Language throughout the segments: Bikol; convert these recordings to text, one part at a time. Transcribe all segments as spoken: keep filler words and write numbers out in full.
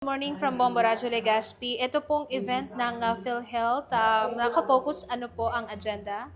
Morning from Bombo Radyo Legazpi. Ito pong event ng uh, PhilHealth, um, nakafocus ano po ang agenda?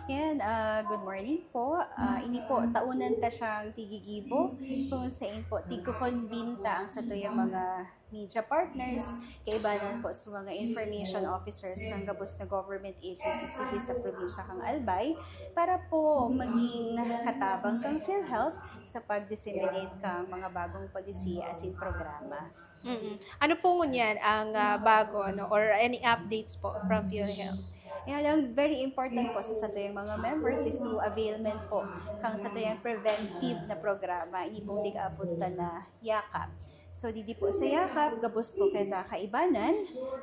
Yan, uh, good morning po. Uh, ini po, taunan ta siyang tigigibo kung saan po tigko-convene ta ang satuyang mga media partners, kaibanan po sa mga information officers ng gabos na government agencies dito sa probinsya kang Albay para po maging katabang kang PhilHealth sa pag-disseminate kang mga bagong polisiya asin programa. Mm-mm. Ano po ngunyan ang uh, bago no, or any updates po from PhilHealth? Yan, ang very important po sa satuyang mga members is to availment po kang satuyang preventive na programa, ini pong tig-abot ta na yakap. So, didi po sa yakap, gabos po kita kaibanan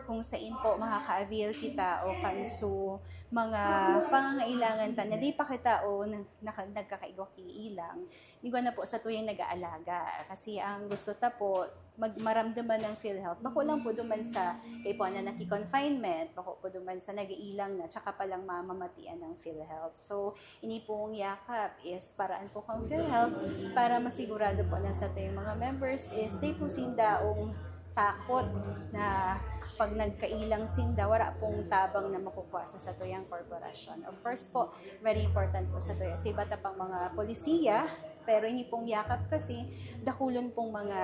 kung sain po makaka-avail kita o kan su mga pangangailangan ta na di pa kita o nag- naka- nagkakaigwa ki ilang. Igwa na po satuyang nag-aalaga. Kasi ang gusto ta po, mag- maramdaman ng PhilHealth. Bako lang po duman sa kay po na naki-confinement, bako po duman sa nag-iilang na, tsaka palang mamamatian ng PhilHealth. So, ini pong yakap is paraan po kang PhilHealth para masigurado po na satuyang mga members is di po sindaong takot na pag nagkailang sinda, wala pong tabang na makukuha sa satuyang korporasyon. Of course po, very important po satuya. Sa iba ta pang mga polisiya, pero ini pong yakap kasi, dakulon pong mga,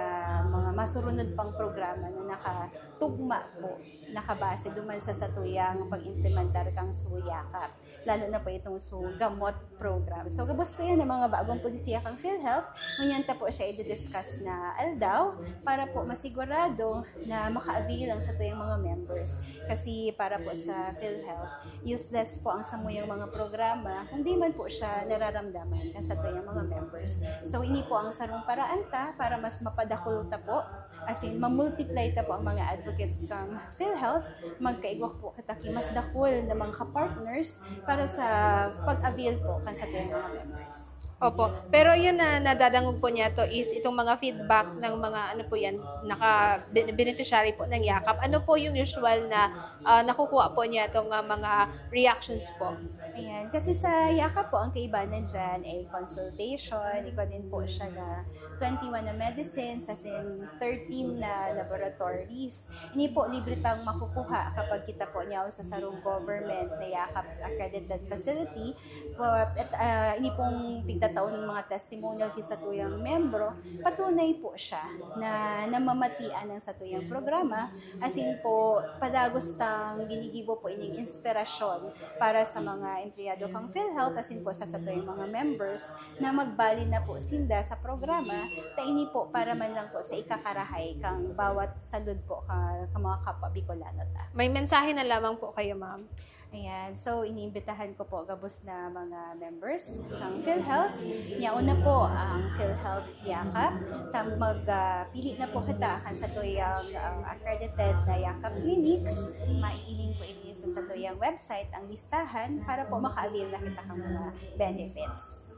mga masurunod pang programa na nakatugma po, nakabase duman sa satuyang pag-implementar kang su yakap. Lalo na po itong su gamot program. So, gabos po yan ang mga bagong polisiya kang PhilHealth. Ngunyan ta po siya i-discuss na aldaw para po masigurado na maka-avail ang satuyang mga members. Kasi para po sa PhilHealth, useless po ang samuyang mga programa kung di man po siya nararamdaman ng satuyang mga members. So, ini po ang sarong paraan ta para mas mapadakul ta po, as in, mamultiply ta po ang mga advocates kang PhilHealth, magkaigwa po kita ki mas dakul na mga partners para sa pag-avail po kan satuyang mga members. Opo. Pero yun na nadadangog po niya to is itong mga feedback ng mga ano po yan, naka ben- beneficiary po ng yakap. Ano po yung usual na ah, nakukuha po niya itong ah, mga reactions po? Ayan. Kasi sa yakap po, ang kaibanan dyan ay consultation. Ikaw din po siya na twenty-one na medicines, as in thirteen na laboratories. Ini po, libre tang makukuha kapag kita po niya sa sarong government na yakap accredited facility. At uh, ini pong pigtatao ng mga testimonial ki satuyang membro, patunay po siya na namamatian ng satuyang programa. As in po, padagos tang ginigibo po ining inspirasyon para sa mga empleyado kang PhilHealth, as in po sa satuyang mga members na magbali na po sinda sa programa, ta ini po para man lang po sa ikakarahay kang bawat salud po ka, ka mga kapwa Bicolano ta. May mensahe na lamang po kayo, ma'am. Ayan. So, iniimbitahan ko po gabos na mga members ng PhilHealth. Niya una po ang PhilHealth Yakap. Tam magpili na po kita kan satuyang uh, accredited na Yakap clinics. Maiiling po ini sa satuyang website ang listahan para po maka-avail na kita ng mga benefits.